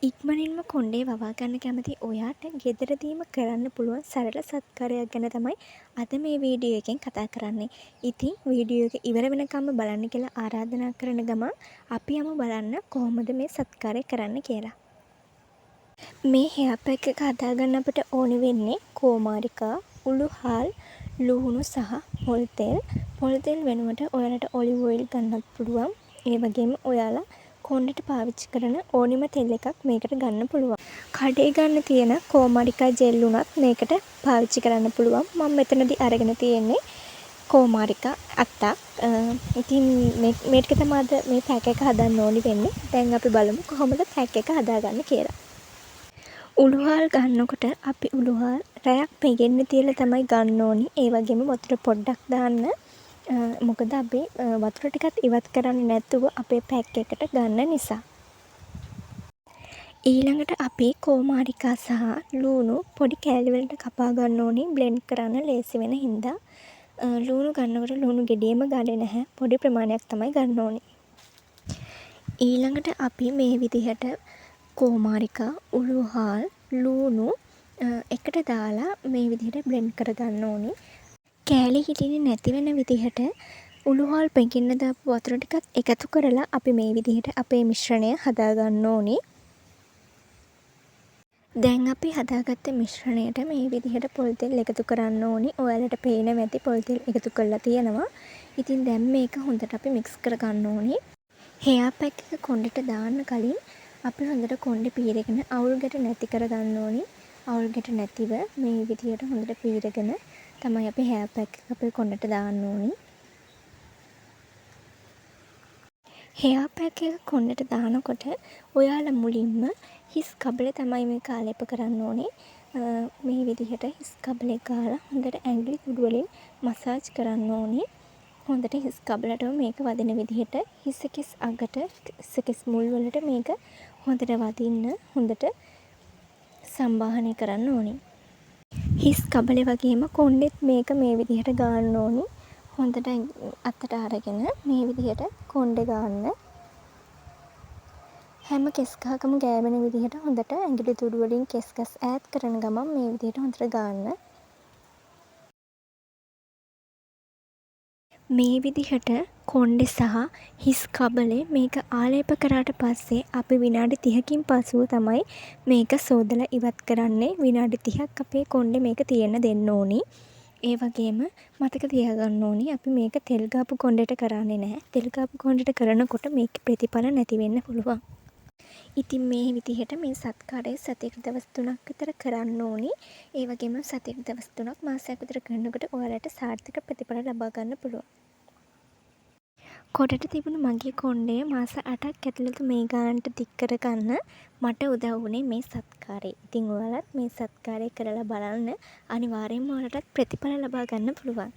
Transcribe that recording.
ඉක්මනින්ම කොණ්ඩේ වවා ගන්න කැමති ඔයාට ගෙදරදීම කරන්න පුළුවන් සරල සත්කාරයක් ගැන තමයි අද මේ වීඩියෝ එකෙන් කතා කරන්නේ. ඉතින් වීඩියෝ එක ඉවර වෙනකම්ම බලන්න කියලා ආරාධනා කරන ගමන් අපි යමු බලන්න කොහොමද මේ සත්කාරය කරන්න කියලා. මේ හෙයා පැක් එක හදාගන්න අපිට ඕනි වෙන්නේ කෝමාරිකා, උළුහාල්, ලූණු සහ පොල් තෙල්. පොල් තෙල් වෙනුවට ඔයාලට ඔලිව් ඔයිල් ගන්නත් පුළුවන්. ඒ වගේම ඔයාලා කොණ්ඩෙට පාවිච්චි කරන ඕනිම තෙල් එකක් මේකට ගන්න පුළුවන්. කඩේ ගන්න තියෙන කෝමාරිකා ජෙල් වුණත් මේකට පාවිච්චි කරන්න පුළුවන්. මම මෙතනදි අරගෙන තියෙන්නේ කෝමාරිකා අත්තක්. ඉතින් මේ ටික තමයි අද මේ පැක් එක හදන්න ඕනි වෙන්නේ. දැන් අපි බලමු කොහොමද පැක් එක හදාගන්නේ කියලා. උළුහාල් ගන්නකොට අපි උළුහාල් රැයක් පෙගෙන්න තියලා තමයි ගන්න ඕනි. ඒ වගේම වතුර පොඩ්ඩක් දාන්න. මොකද අපි වතුර ටිකත් ඉවත් කරන්නේ නැතුව අපේ පැක් එකට ගන්න නිසා. ඊළඟට අපි කෝමාරිකා සහ ලූණු පොඩි කෑලි වලට කපා ගන්න ඕනි බ්ලෙන්ඩ් කරන්න ලේසි වෙන හින්දා. ලූණු ගන්නකොට ලූණු ගෙඩියම ගන්නේ නැහැ. පොඩි ප්‍රමාණයක් තමයි ගන්න ඕනි. ඊළඟට අපි මේ විදිහට කෝමාරිකා, උළුහාල්, ලූණු එකට දාලා මේ විදිහට බ්ලෙන්ඩ් කරගන්න ඕනි. කෑලි හිටින්නේ නැති වෙන විදිහට උළුහාල් පෙගෙන්න දාපු වතුර ටිකත් එකතු කරලා අපි මේ විදිහට අපේ මිශ්‍රණය හදාගන්න ඕනි. දැන් අපි හදාගත්ත මිශ්‍රණයට මේ විදිහට පොල් තෙල් එකතු කරන්න ඕනි. ඔයාලට පේනවා ඇති පොල් තෙල් එකතු කරලා තියෙනවා. ඉතින් දැන් මේක හොඳට අපි මික්ස් කරගන්න ඕනි. හෙයා පැක් එක කොණ්ඩෙට දාන්න කලින් අපි හොඳට කොණ්ඩේ පීරගෙන අවුල් ගැට නැති කරගන්න ඕනි. අවුල් ගැට නැතිව මේ විදිහට හොඳට පීරගෙන තමයි අපි හෙයා පැක් එක අපේ කොණ්ඩෙට දාන්න ඕනි. හෙයා පැක් එක කොණ්ඩෙට දානකොට ඔයාලා මුලින්ම හිස් කබලේ තමයි මේක ආලේප කරන්න ඕනේ. මේ විදිහට හිස් කබලේ ගාලා හොඳට ඇඟිලි තුඩු වලින් මසාජ් කරන්න ඕනේ. හොඳට හිස් කබලටම මේක වදින විදිහට හිස කෙස් අගට, හිස කෙස් මුල් වලට මේක හොඳට වදින්න හොඳට සම්බාහනය කරන්න ඕනේ. හිස් කබලේ වගේම කොණ්ඩෙත් මේක මේ විදිහට ගාන්න ඕනි. හොඳට අතට අරගෙන මේ විදිහට කොණ්ඩේ ගාන්න. හැම කෙස් ගහකම ගෑවෙන විදිහට හොඳට ඇඟිලි තුඩු වලින් කෙස් ගස් ඈත් කරන ගමන් මේ විදිහට හොඳට ගාන්න. මේ විදිහට කොණ්ඩේ සහ හිස් කබලේ මේක ආලේප කරාට පස්සේ අපි විනාඩි 30කින් පසුව තමයි මේක සෝදලා ඉවත් කරන්නේ. විනාඩි 30ක් අපේ කොණ්ඩේ මේක තියෙන්න දෙන්න ඕනි. ඒ වගේම මතක තියාගන්න ඕනි අපි මේක තෙල් ගාපු කොණ්ඩෙට කරන්නේ නැහැ. තෙල් ගාපු කොණ්ඩෙට කරනකොට මේකේ ප්‍රතිඵල නැති වෙන්න පුළුවන්. ඉතින් මේ විදිහට මේ සත්කාරය සතියකට දවස් 3ක් විතර කරන්න ඕනි. ඒ වගේම සතියකට දවස් 3ක් මාසයක් විතර කරනකොට ඔයාලට සාර්ථක ප්‍රතිඵල ලබා ගන්න පුළුවන්. කොටට තිබුණු මගේ කොණ්ඩය මාස 8ක් ඇතුළත මේ ගානට දික් කරගන්න මට උදව් වුණේ මේ සත්කාරය. ඉතින් ඔයාලත් මේ සත්කාරය කරලා බලන්න. අනිවාර්යෙන්ම ඔයාලටත් ප්‍රතිඵල ලබා ගන්න පුළුවන්.